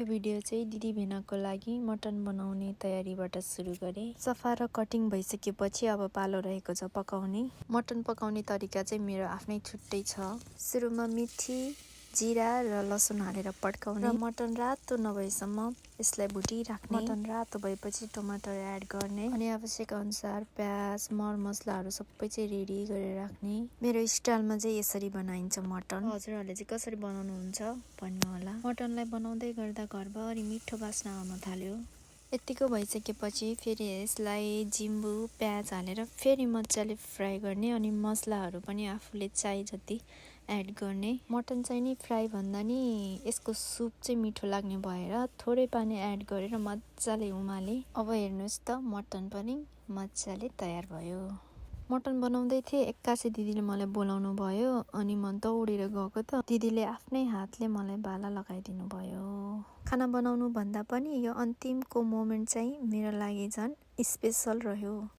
यो भिडियो चाहिँ दिदी भेनाको लागि मटन बनाउने तयारीबाट सुरु गरेँ। सफा र कटिङ भइसकेपछि अब पालो रहेको छ पकाउने। मटन पकाउने तरिका चाहिँ मेरो आफ्नै छुट्टै छ। सुरुमा मेथी, जिरा र लसुन हालेर पड्काउने र मटन रातो नभएसम्म यसलाई भुटिराख्ने। मटन रातो भएपछि टमाटर एड गर्ने अनि आवश्यक अनुसार प्याज, मरमसलाहरू सबै चाहिँ रेडी गरेर राख्ने। मेरो स्टाइलमा चाहिँ यसरी बनाइन्छ मटन। हजुरहरूले चाहिँ कसरी बनाउनुहुन्छ भन्नु होला। मटनलाई बनाउँदै गर्दा घरभरि मिठो बास्ना आउन थाल्यो। यतिको भइसकेपछि फेरि यसलाई जिम्बु, प्याज हालेर फेरि मजाले फ्राई गर्ने अनि मसलाहरू पनि आफूले चाहे जति एड गर्ने। मटन चाहिँ नि फ्राई भन्दा नि यसको सुप चाहिँ मिठो लाग्ने भएर थोरै पानी एड गरेर मजाले उमाले। अब हेर्नुहोस् त मटन पनि मजाले तयार भयो। मटन बनाउँदै थिएँ, एक्कासी दिदीले मलाई बोलाउनु भयो अनि म दौडेर गएको त दिदीले आफ्नै हातले मलाई बाला लगाइदिनु भयो। खाना बनाउनु भन्दा पनि यो अन्तिमको मोमेन्ट चाहिँ मेरो लागि झन् स्पेसल रह्यो।